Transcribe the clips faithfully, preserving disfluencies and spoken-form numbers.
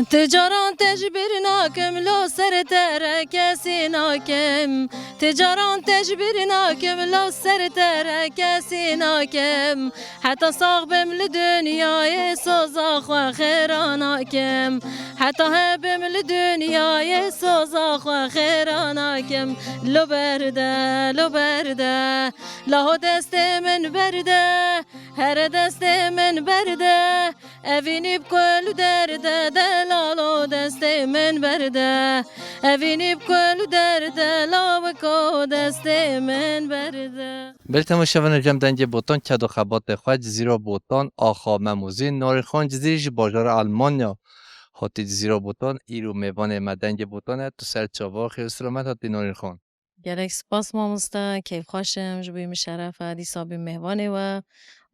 Ti caran te ji bîr nakim, lo ser te re kesî nakim. Ti caran te ji bîr nakim, lo ser te re kesî nakim. Heta sax bim li dinyayê soza xwe xêra nakim. Heta hebim li dinyayê soza xwe xêra nakim. Lo berde, lo berde, laho destê min berde, here destê min berde. Evînî bi kul û derde delalo destê min berde. Evînî bi kul û derde lawiko destê min berde. Belê temaşevanê cem Dengê Botan ked û xebatê xwe Cizîra Botan, axa Memozîn, Narînxan Cizîrî ji bajara Elmanya hatî Cizîra Botan, îro mêvanê me Dengê Botan e, tu ser çava xêr û selamet hatî Narînxan. Gelek spas mamoste, kêfxweş im, ji bo min şeref e, dîsa bîm mêvanê we,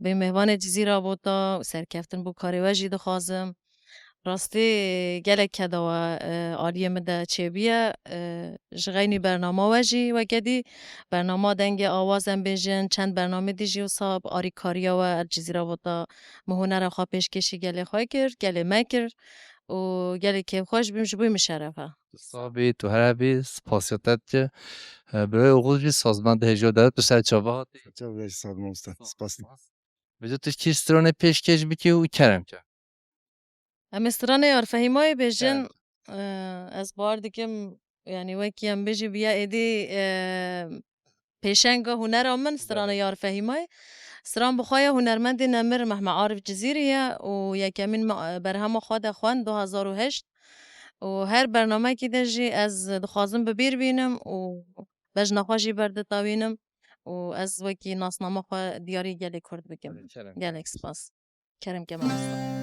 bîm mêvanê Cizîra Bota û serkeftin bo karê we jî dixwazim. Rastî gelek keda we, e, aliyê min de çêbûye, e, ji xeynî bernama we jî weke dî, bernama Dengê Awaz em bêjin, çend bernamê dî jî wisa bi arîkariya we El Cizîra Bota min hunera xwe pêşkêşî gelê xwe kir, gelê me kir û gelê kêfxweş bîm, ji bo min şeref e. Tu sax bî, tu here bî, spasiya te dike. E, Birayê Oxuz jî sazmend hêja de, tu ser çava hatî. Ser çava bî, saz mamoste. Spas. Vêca tu kî stranê pêşkêş bikî û kerem ke. Em ê stranê Yar Fehîmayê bêjin. Evet. E, ez bawer dikim, yanî wekî em bêjî biya êdî, e, pêşenga hunera min strana Yar Fehîmayê. Stran bi xwe ya hunermendê nemir Mehmet Arif Cizîrî ye û yekemîn me-, berhema xwe de xwend du hezar û heşt û her bernamekî de jî ez dixwazim bi bîr bînim û bejna xwe jî berditewînim û ez wekî nasnama xwe diyarî gelê Kurd bikim. Kerem. Gelek spas. Kerem ke mamoste.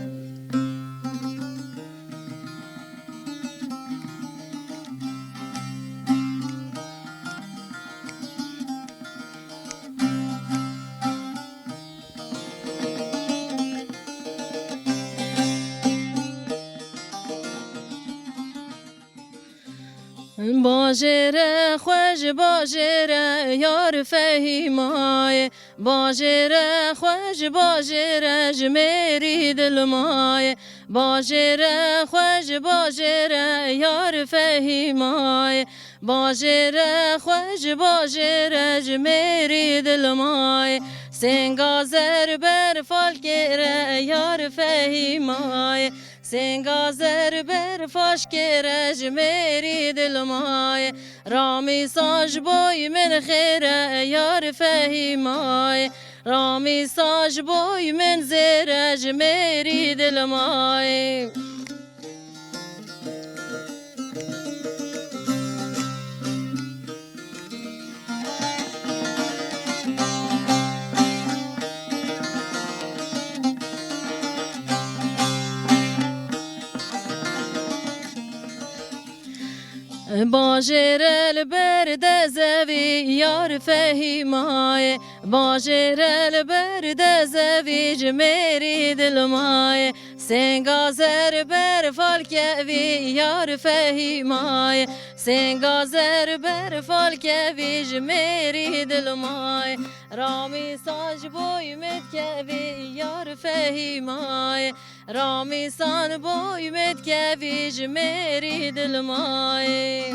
Bajêre xwe ji bajêre Yar Fehîmayê. Bajêre xwe ji bajêre ji mêrî dilmayê. Bajêre xwe ji bajêre Yar Fehîmayê. Bajêre xwe ji bajêre ji mêrî dilmayê. Sênga zer ber falkêre Yar Fehîmayê. Sênga zer ber faşkêre ji mêrî dilmayê. Ramîsa ji boy min xêre Yar Fehîmayê. Ramîsa ji boy min zêre ji mêrî dilmayê. Bajêre li ber dezevî Yar Fehîmayê. Bajêre li ber dezevî ji mêrî dilmayê. Sênga zer ber falkevî Yar Fehîmayê. Sênga zer ber falkevî ji mêrî dilmayê. Ramîsa ji boy min dikevî Yar Fehîmayê. Ramîsan boy min dikevî ji mêrî dilmayê.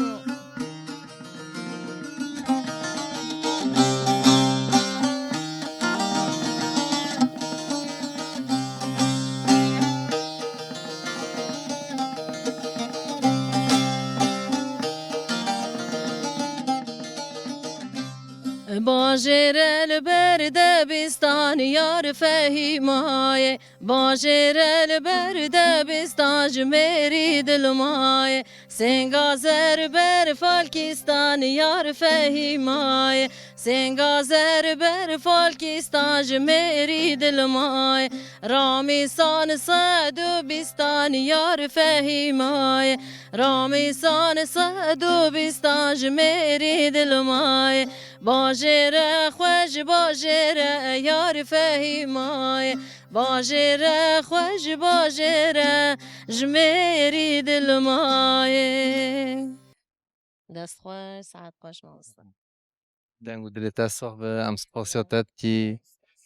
Bajêre li ber debistan Yar Fehîmayê. Bajêre li ber debistan ji mêrî dilmayê. Sênga zer ber falkistan Yar Fehîmayê. Sênga zer ber falkistan ji mêrî dilmayê. Ramîsan sed û bîstan Yar Fehîmayê. Ramîsan sed û bîstan ji mêrî dilmayê. Bajêre xwe ji bajêre Yar Fehîmayê. Bajêre xwe ji bajêre ji mêrî dilmayê. Dest xweş, saet xweş mamoste. Deng û dilê te sax be, em spasiya te dikî.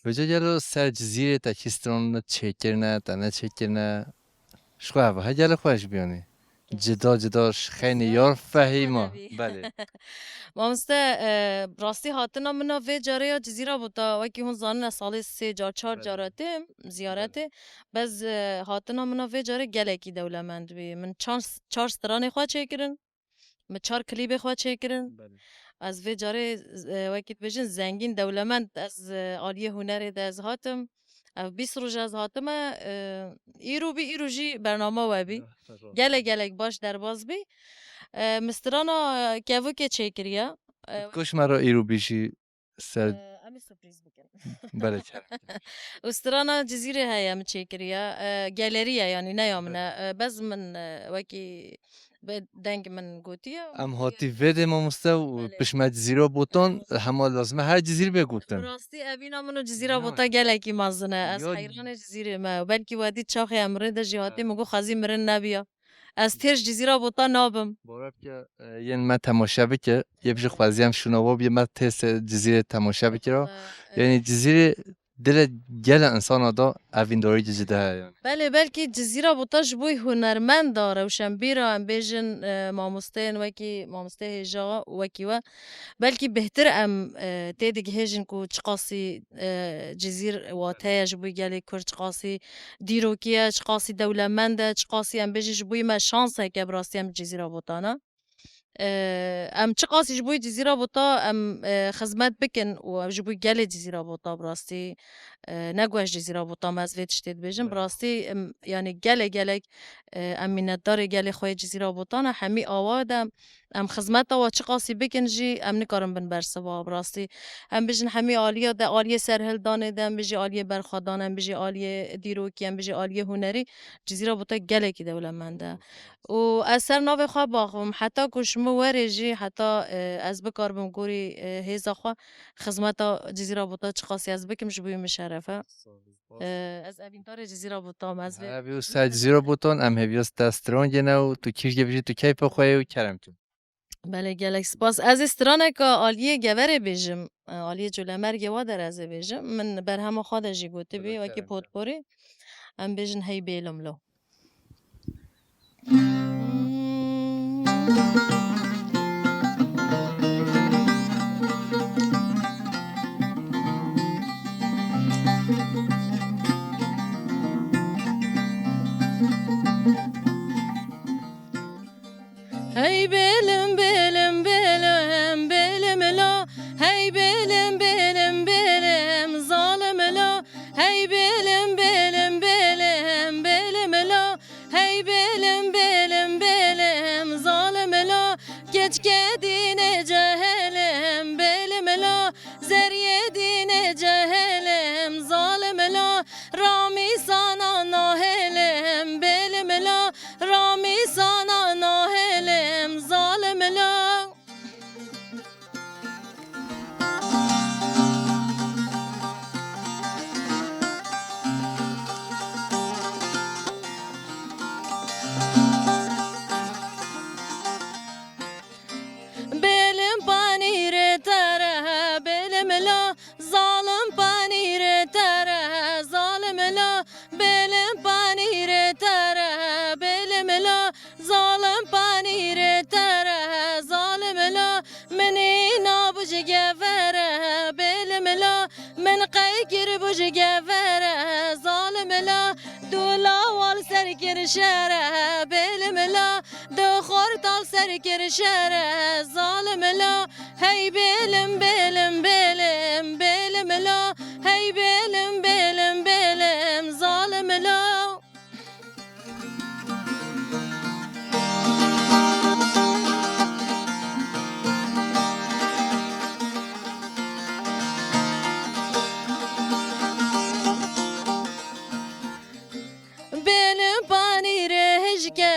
Vêca gelo ser Cizîrê te kî stran çêkirine, te neçêkirine? Ji xwe heva he gelek xweş biyanî. Cida cida ji xeynî yar fehîma. Belê. Mamoste, e, rastî hatina min a vê carê ya Cizîra Bota, wekî hûn zanin ez salê sê car, çar Belê. cara têm ziyaretê. Belê. Bez, e, hatina min a vê carê gelekî dewlemend bî. Min çar, çar stranê xwe çêkirin. Min çar klîbê xwe çêkirin. Belê. Ez vê carê, e, wekî dibêjin zengîn, dewlemend ez, e, aliyê hunerê de ez hatim. Ev bîst roj ez hatime, e, îro bî, îro jî bernama we bî. Ya, sağ ol. Gelek gelek baş derbas bî. E, min strana kevokê çêkiriye. E, Koş me re îro bî jî ser e, em ê surprîz bikin. Belê, çer. Û strana Cizîrê heye min çêkiriye. E, geleriye, yanî ne ya min e. Belê. E, bez min, e, wekî bi deng min gotiye. Em hatî vê dê mamoste û Belê. pişme Cizîra Botan, hema lazim e her Cizîr bê gotin. Bi rastî evîna min û Cizîra Ya. Bota gelekî mezin e. Ez Ya. heyranê Cizîrê me. Belkî we dît çaxê em rê de jî hatî Ha. min got xwezî mirin nebiya. Ez têr ji Cizîra Bota nabim. Bawer bike, e, yên me temaşe bike. Yê bijî xweziyem şûna we bî me tê se Cizîrê temaşe bikira. E, e. Yanî Cizîrê dilê gelek insana da evîndarî cicî de heye yanî. Belê, belkî Cizîra Bota ji bo hunermenda, rewşenbîra, em bêjin, e, mamosteyên wekî mamosteyê hêja wekî we, belkî bêhtir em, e, tê digihêjin ku çiqasî, e, Cizîr wate ye ji bo gelê Kurd, çiqasî dîrokî ye, çiqasî dewlemend e, çiqasî em bêjin ji bo me şans heke bi rastî em Cizîra Botana. Eee, em çiqasî ji bo Cizîra Bota em, eee, xizmet bikin û ev ji bo gelê Cizîra Bota bi rastî, eee, ne ku ez Cizîra Bota me ez vê tiştê dibêjim. Bi Belê. rastî em, yanî gelek gelek, eee, em mînetdarê gelê xwe yê Cizîra Bota ne. Hemî awa de em xizmeta we çiqasî bikin jî em nikarin bin bersiva. Bi rastî em bijin hemî aliya de, aliyê serhildanê de, em bijî aliyê berxwedan, em bijî aliyê dîrokî, em bijî aliyê hunerî. Cizîra Bota gelekî dewlemend e. Û ez ser navê xwe baxivim, heta ku ji min werê jî, heta, e, ez bikaribim gorî, e, hêza xwe, xizmeta Cizîra Bota çiqasî ez bikim, ji bo min şeref e. Sağ ol, spas. E, ez evîndarê Cizîra Bota me, ez vê Hevî û ser Cizîra Botan, em hêviya te strongê ne û tu kîrgê bijî, tu keyfa xwe yê û kerem tu. Belê, gelek spas. Ez ê straneka aliyê Geverê bêjim. E, aliyê Colemêrgê wa der ez ê bêjim. Min berhema xwe de jî gotibî, Xweda wekî kerem ke. potporî. Em bêjin hey bêlim lo. Hey bêlim, bêlim, bêlim, bêlim lo. Hey bêlim, bêlim, bêlim, zalim lo. Hey bêlim, bêlim, bêlim, bêlim lo. Hey bêlim, bêlim, bêlim, zalim lo. Keçke dînê cehelim, bêlim lo. Zeriyê dînê cehelim, zalim lo. Ramî sana nahêlim, bêlim lo. Ramî sana nahêlim, zalim lo. Bêlim panîrê te re, bêlim lo. Zalim panîrê te re, zalim lo. Bêlim panîrê te re, bêlim lo. Zalim panîrê te re, zalim lo. Min îna bû ji Geverê, bêlim lo. Min qey kir bû ji Geverê, zalim lo. Du lawal ser kir şerê, bêlim lo. Du xortal ser kir şerê, zalim lo. Hey bêlim, bêlim, bêlim, bêlim lo. Hey bêlim, bêlim, bêlim, zalim lo. Bêlim panîrê hişke,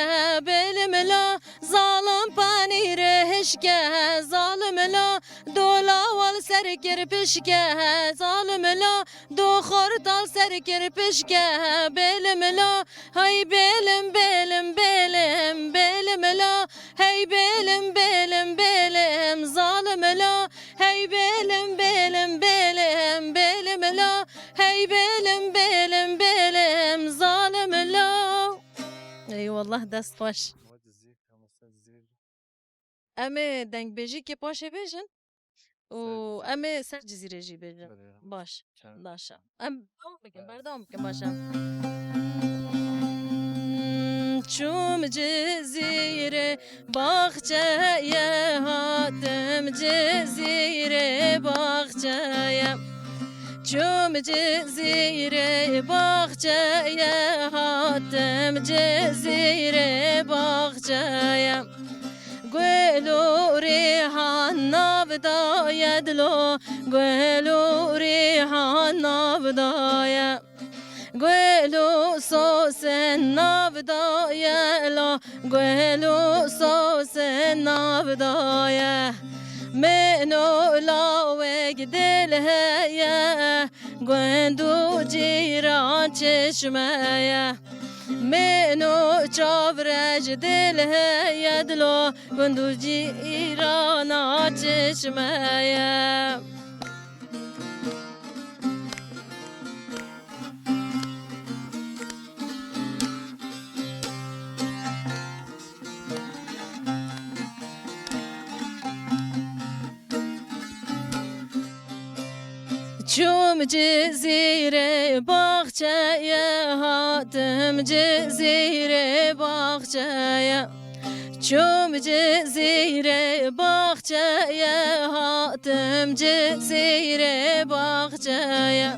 bêlim lo. Zalim panîrê hişke, zalim lo. Du lawal ser kir pişke, zalim lo. Du xortal ser kir pişke, bêlim lo. Hey bêlim, bêlim, bêlim, bêlim lo. Hey bêlim, bêlim, bêlim, zalim lo. Hey bêlim, bêlim, bêlim, bêlim lo. Hey bêlim, bêlim, bêlim, zalim lo. Allah dest xweş. Em ê dengbêjîkê paşê bêjin û em ê ser Cizîrê jî bêjin. Baş. Baş e. Em dewam bikin, berdewam bikin, baş e. Çûm Cizîrê baxçeye hatim, Cizîrê baxçeye. Çûm Cizîrê baxçeye hatim, Cizîrê baxçeye. Gul û rîhan nav daye dilo, gul û rîhan nav daye. Gul û sosin nav daye lo, gul û sosin nav daye. Min û lawek dil heye, gund û cîran çeşme ye. Min û çavrej dil heye dilo, gund û cîrana çeşme ye. Çûm Cizîrê baxçeye, hatim Cizîrê baxçeye. Çûm Cizîrê baxçeye, hatim Cizîrê baxçeye.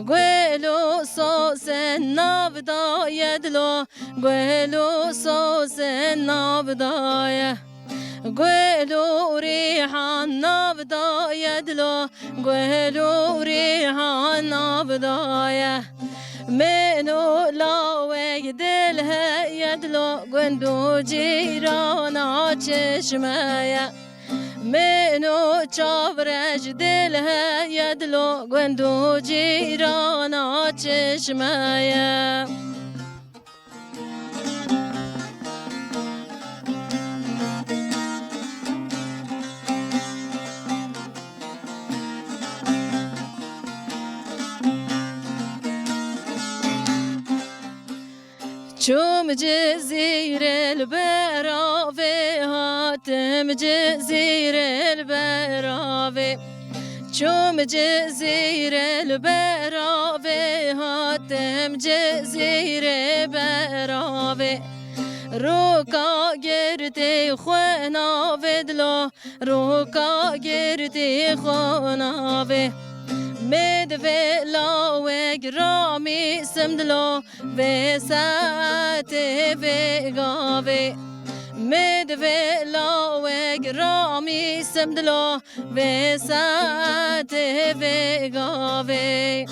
Gul û sosin nav daye dilo, gul û sosin nav daye. Gul û rîhan nav daye dilo, gul û rîhan nav daye. Min û lawek dil heye dilo, gund û cîrana çeşme ye. Min û çavrej dil heye dilo, gund û cîrana çeşme ye. Çûm Cizîrê li beravê, hatim Cizîrê li beravê. Çûm Cizîrê li beravê, hatim Cizîrê beravê. Rûka girtî xwe navê dilo, rûka girtî xwe navê. Min divê lawek ramîsim dilo, vê saetê vê gavê. Min divê lawek ramîsim dilo, vê saetê vê gavê.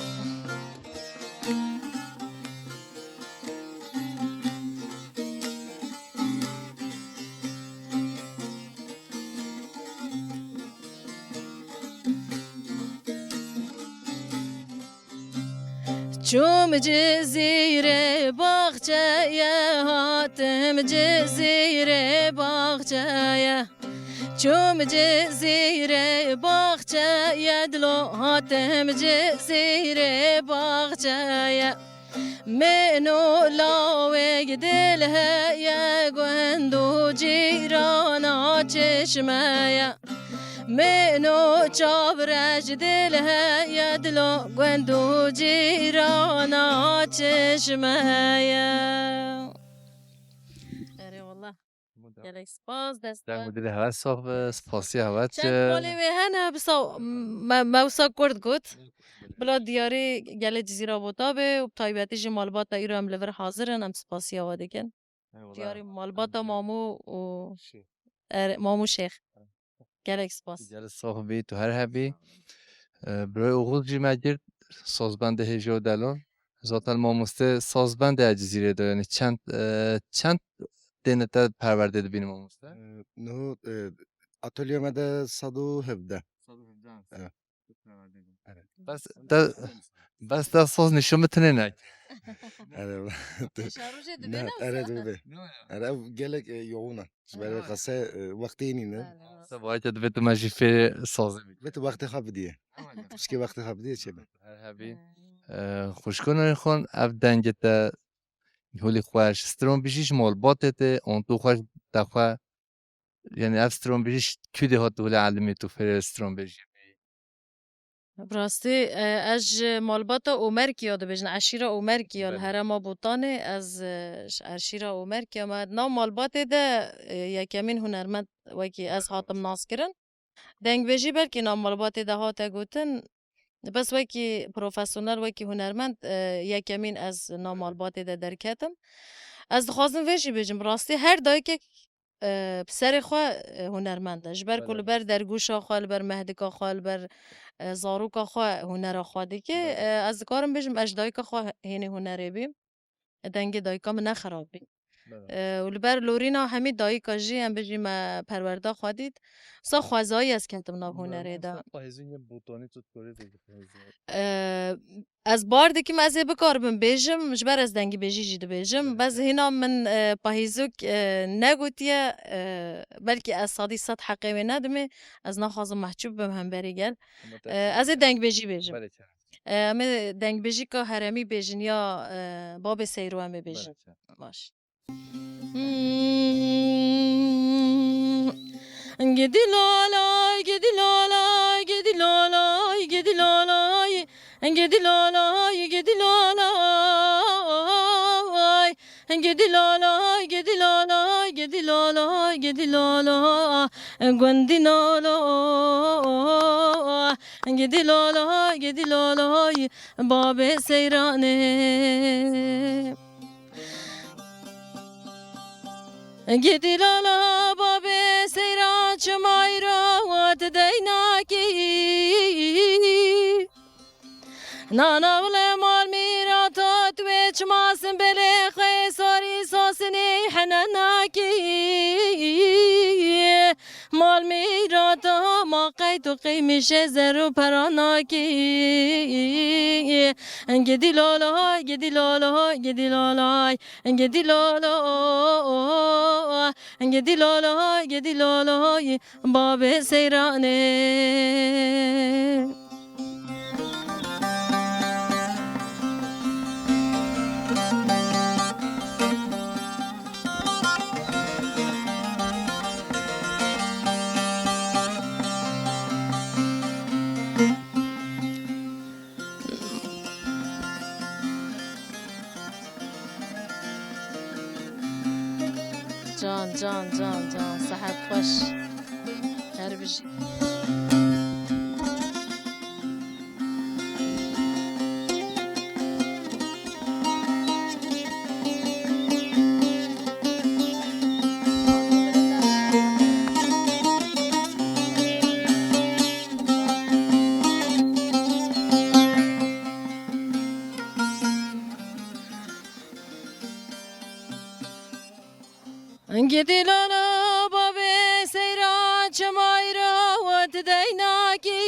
Çûm Cizîrê baxçeye, hatim Cizîrê baxçeye. Çûm Cizîrê baxçeye dilo, hatim Cizîrê baxçeye. Min û lawek dil heye, gund û cîrana çeşme ye. Min û çavrej dil heye dilo, gund û cîrana çeşme ye. Erê wallah. Gelek spas, dest Deng û dilê hewe sax be, spasiya hewe Çend çi? Kolê wê hene, bisa me, me wisa kurt got. Bila diyarî gelê Cizîra Bota be û bi taybetî jî malbata îro em li vir hazir in, em spasiya we dikin. Eyvallah. Diyarî malbata Mamu û Şêx. Er, Mamu Şêx. Gelek spas. Gelek sax bî, tu her hebî. Sağ ol. Ee, Birayê Oğuz jî me girt, sazbendê hêja û delal. Zaten mamoste sazbendê Cizîrê de, yani çend, e, çend têne te perwerdê dibînî mamoste? Ee, niho, e, atölye me de sed û hevdeh. Sed û hevdeh. Evet. Evet. Bes te, bes te saz nîşan bi tinê nek. Erê, Şarojê dibê ne, ne wisa? Erê, dibê. Ne wisa? Erê, ev gelek, e, yoğun e. Ji ber Ha. Xase, e, wextê nîne. Bele, rast. Sebahê te divê tu me jî fê sazê bikî. Divê tu wextê xwe bidî. Ama ne. Pişkê wextê xwe bidî çêbe. Her hebî. Hmm. E, xwişkûnên xwe ev dengê te holê xweş, stranbêjî ji malbatê te, an tu xweş te xwe, yani ev stranbêjî ji kû de hat holê elimê tu fêrê stranbêjî? Bi rastî, e, ez ji malbata Omerkiya dibêjin, eşîra Omerkiya li Belê. herêma Botanê, ez, e, ji eşîra Omerkiya me. Nav malbatê de, e, yekemîn hunermend wekî ez hatim naskirin. Dengbêjî belkî nav malbatê de hate gotin, bes wekî profesyonel, wekî hunermend, e, yekemîn ez nav malbatê de derketim. Ez dixwazim vê jî bêjim, bi rastî her dayikek, e, bi serê xwe, e, hunermend e. Ji ber ku Belê. li ber dergûşa xwe, li ber mehdika xwe, li ber, e, zaroka xwe hunera xwe dike. Belê. E, ez dikarim bêjim, ez ji dayika xwe hênî hunerê bîm. Dengê dayika min ne xerab bî. Belê. E, û li ber lorîna hemî dayika jî, em bijî me perwerda xwe dît. Sa xwezayî ez ketim nav Belê, hunerê de. Sa pahêzin yên botanî tu dikarî bêjî pahêzin? E, ez bar dikim, ez ê bikaribim bêjim, ji ber ez dengbêjî jî dibêjim. Belê. Bes hîna min, e, pahîzok, e, negotiye, e, belkî ez sedî sed heqê wê nedimê, ez naxwazim mehcûb bim hemberî gel. Ama te E, ez ê dengbêjî bêjim. Belê, çe. E, em ê dengbêjîka herêmî bêjin ya, e, Babê Seyro em ê bêjin. Belê, çe. Baş. Gidi lalay, gidi lalay, gidi lalay, gidi lalay. Gidi lalay, gidi lalay. Gidi lalay, gidi lalay, gidi lalay, gidi lala. Gundî nala. Gidi lalay, gidi lalay, babê Seyranê. Gidî lala babê seyran çimayra wat deynakî. Nana wile mal mîrata tu wê çima simbelê xwe sarî sasinî henenakî. Mal mîrata ma qey tu qîmîşê zer û peranakî. Gidî lala, gidî lala, gidî lala. Gidî lolo, gidî lolo, gidî lolo, babê seyranê. Can, can, can, can. Sehet xweş. Her bijî. Gidî lala babê seyra çimayra wat deynakî.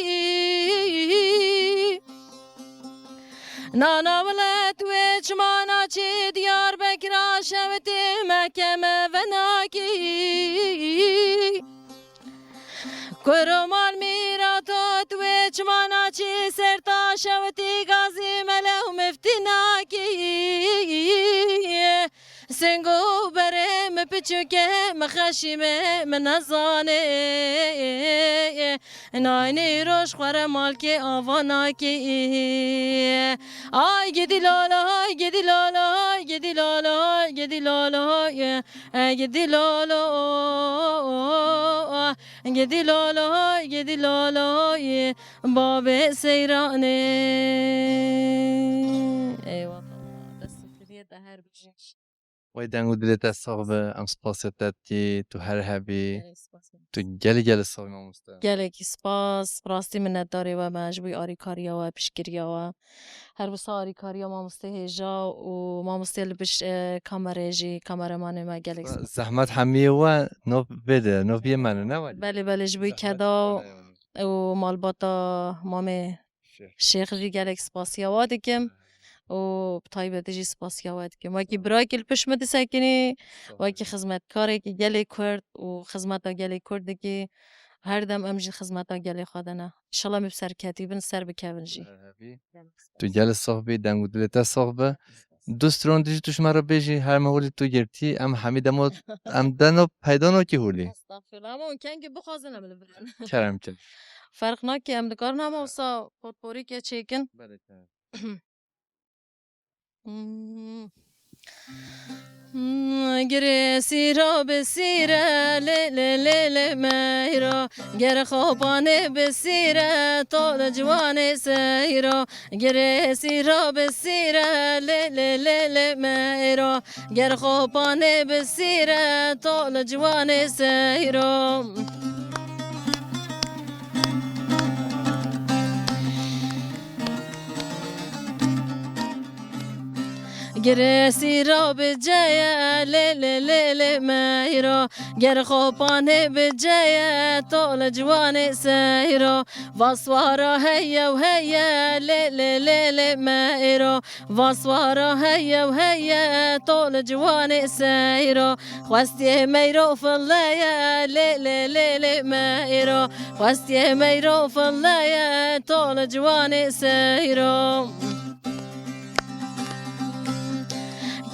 Nana wilet wê çima naçî Diyarbekira şewitî mehkeme venakî. Kuro mal mîrata tu wê çima naçî ser ta şewitî gazî mele û miftî nakî. Singo berê mi piçûke mi xeşîme mi nezane. Naynî roj xwe re malkê ava nakî. Ay gidî lala, ay gidî lala, ay gidî lala, ay gidî lala, ay gidî lala. Gidî lala, gidî lala, babê seyranê. Eyvallah. Destê xêriyê te her bijî. Wey deng û dilê te sax be, em spasiya te dikî, tu her hebî, Gelek spas. Tu gelî gelî sax be mamoste. Gelekî spas, rastî minnetdarê we me ji bo alîkariya we, piştgiriya we. Her wisa alîkariya mamostê hêja û mamostê li pişt, e, kamerê jî, kameramanê me gelek spas. Zehmet hemiyê we nov vê de, nov yê me ne, ne welî? Belê, belê, ji bo Zehmet keda we ne yani. û malbata mamê Şêx. Şêx jî gelek spasiya we dikim. Hı. Û bi taybetî jî spasiya we dikim. Wekî Sağ ol. birakî li pişt min disekinî, Sağ ol. wekî xizmetkarekî gelê Kurd û xizmeta gelê Kurd dikî. Her dem em jî xizmeta gelê xwe de ne. Înşallah em ê bi serketî bin, ser bikevin jî. Her hebî. Gelek spas. Tu gelê sax bî, deng û dilê te sax be. Du stron dijî tu ji me re bêjî, her me holî tu girtî, em hemî demo, em deno peyda nakî holî. Estexfirullah, ama hûn kengî bixwazin em li vir in. Kerem kin. Ferq nake, em dikarin hema wisa potporîke çêkin. Belê, kerem. Hmm. Hmm, girê sîra bi sîre, lê, lê, lê, lê, meyra. Ger xopanê bi sîre, to li ciwanê seyra. Girê sîra bi sîre, lê, lê, lê, lê, meyra. Ger xopanê bi sîre, to li ciwanê seyra. Girê sîra bi ceye, lê, lê, lê, lê, meyra. Ger xopanê bi ceye, to li ciwanê seyra. Vaswara heye û heye, lê, lê, lê, lê, meyra. Vaswara heye û heye, to li ciwanê seyra. Xwestiye meyro filleye, lê, lê, lê, lê, meyro. Xwestiye meyro filleye, to li ciwanê seyro.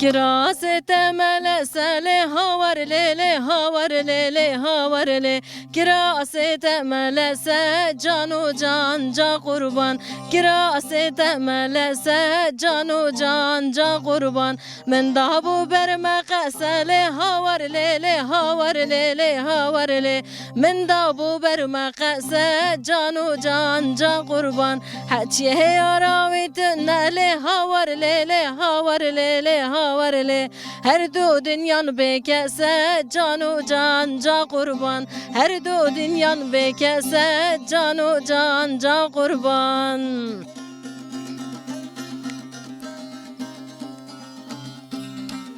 Kirasê te melese lê hawer lê, lê hawer lê, lê hawer lê. Kirasê te melese can û can ca qurban. Kirasê te melese can û can ca qurban. Min dabû ber me qese lê hawer lê, lê hawer lê, lê hawer lê. Min dabû ber me qese can û can ca qurban. Heçiyê heyara wî tune lê hawer lê, lê hawer lê, lê hawer lê. Her du dinyan bê kese can û can ca qurban. Her du dinyan bê kese can û can ca qurban.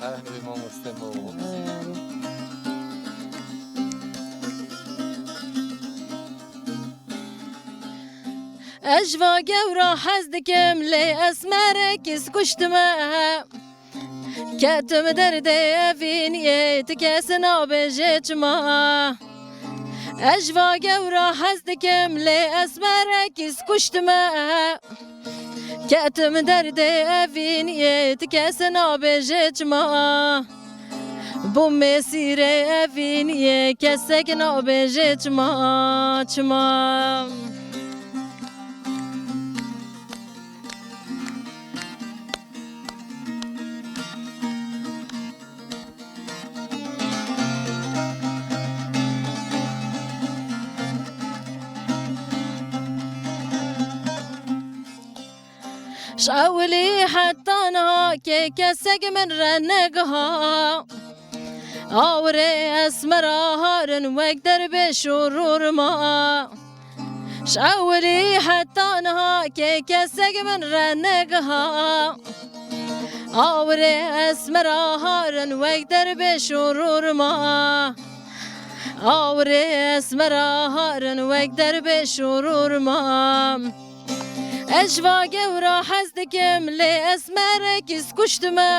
Her hemî mamoste me û. Ez ji va gewra hez dikim, lê esmerekî kuştime. Ketim derdê evîniyê, ti kes nabêje çima. Ez ji va gewra hez dikim, lê esmerekî kuştime. Ketim derdê evîniyê, ti kes nabêje çima. Bû mêsîrê evîniyê, kesek nabêje çima, çima. Ji ewilî heta niha kê kesek min re negiha. Awirê esmera harin wek derbêş û rûrma. Ji ewilî heta niha kê kesek min re negiha. Awirê esmera harin wek derbêş û rûrma. Awirê esmera harin wek derbêş û rûrma. Ez ji va gewra hez dikim, lê esmerekî kuştime.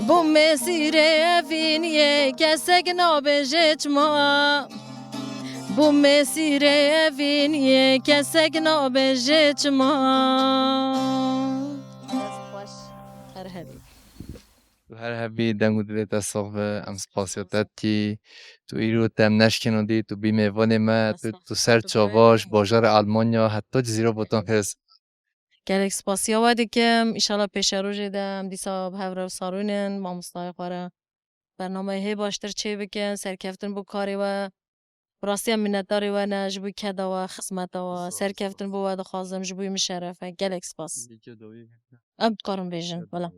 Bû mêsîrê evîniyê, kesek nabêje çima. Bû mêsîrê evîniyê, kesek nabêje çima. Dest xweş. Her hebî. Tu her hebî, deng û dilê te sax be, em spasiya te dikî. Tu îro te em neşkeno dî, tu bî mêvanê me, tu, tu ser çava ji bajarê Almanya heta Cizîra Botan xêz. Gelek spasiya we dikim. Înşallah pêşerojê de em dîsa bi hev re sarûnin, mamostayê xwe re bernameyê hê baştir çê bikin. Serkeftin bo karê we. Bi rastî em minnetdarê we ne ji bo keda we, xizmeta we. Serkeftin bo we dixwazim, ji bo min şeref e. Gelek spas. Em dikarin bêjin. Wela.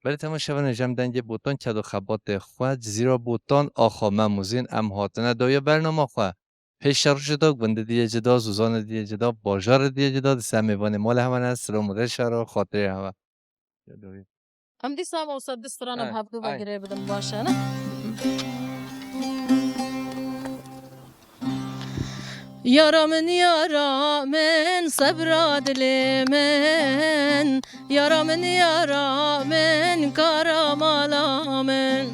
Belê temaşevanê, ji em dengê Botan ked û xebatê xwe, Cizîra Botan, axa me Muzîn, em hatine dawiya bernama xwe. Pêşerojê de gundê diyê cida, zozanê diyê cida, bajarê diyê cida, dîsa mêvanê mala hewe ne, silam û rêşa re, xatirê hewe. Em dîsa wisa du strana bi hevdu ve girê bidin, baş e, ne? Yara min, yara min, sebra dilê min. Yara min, yara min, kara mala min.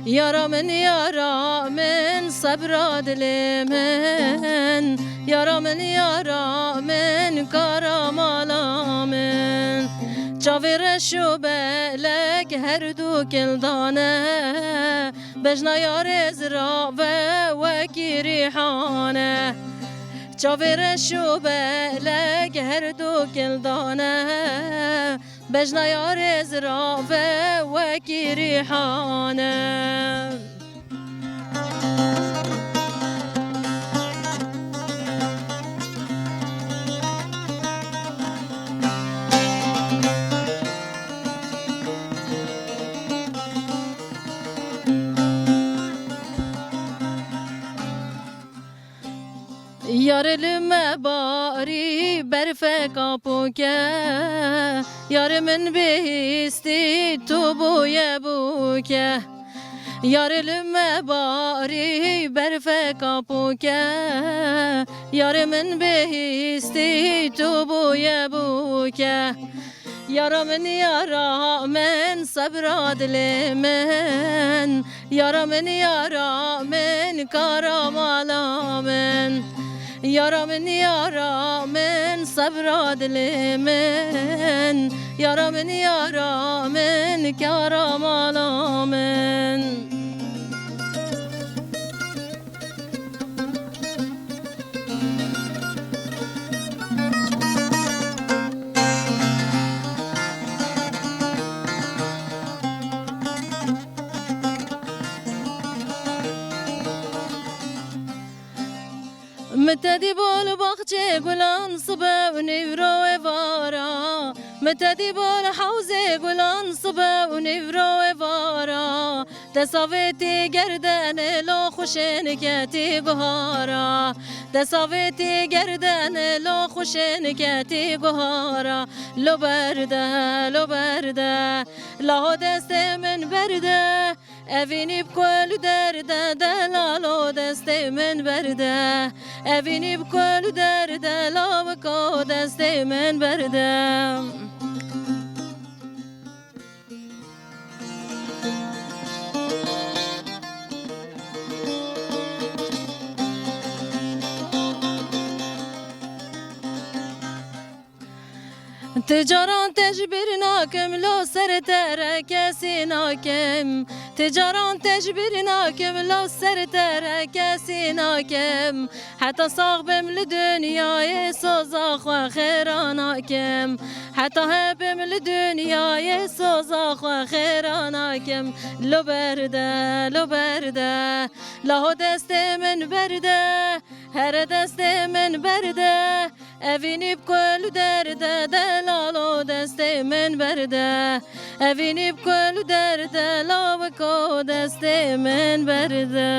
Yara min, yara min, sebra dilê min. Yara min, yara min, kara mala min. Çavê reş û belek her du kildane, bejna yarê zirave wekî rîhane. Çavê reş û belek her du kildane, bejna yarê zirave wekî rîhane. Yarê li me barî berfeka pûke, yarê min bihîstî tu bûye bûke. Yarê li me barî berfeka pûke, yarê min bihîstî tu bûye bûke. Yara min, yara min, sebra dilê min. Yara min, yara min, kara mala min. Yara min, yara min, sebra dilê min. Yara min, yara min, kara mala min. Min te dî bo li baxçê gulan sibe û nîvro êvara. Min te dî bo li hewzê gulan sibe û nîvro êvara. Desta vê tî gerdenê lo xuşên ketî guhara. Desta vê tî gerdenê lo xuşên ketî guhara. Lo berde, lo berde, laho destê min berde. Evînî bi kul derde delalo destê min berde. Evînî bi kul derde lawiko destê min berde. Ti caran tecbîr nakim, lo ser te re kesî nakim. Ti caran tecbîr nakim, lo ser te re kesî nakim. Heta sax bim li dinyayê soza xwe xêra nakim. Heta hebim li dinyayê soza xwe xêra nakim. Lo berde, lo berde, laho destê min berde. Here destê min berde. Evînî bi kul derde delalo destê min berde. Evînî bi kul derde lawiko destê min berde.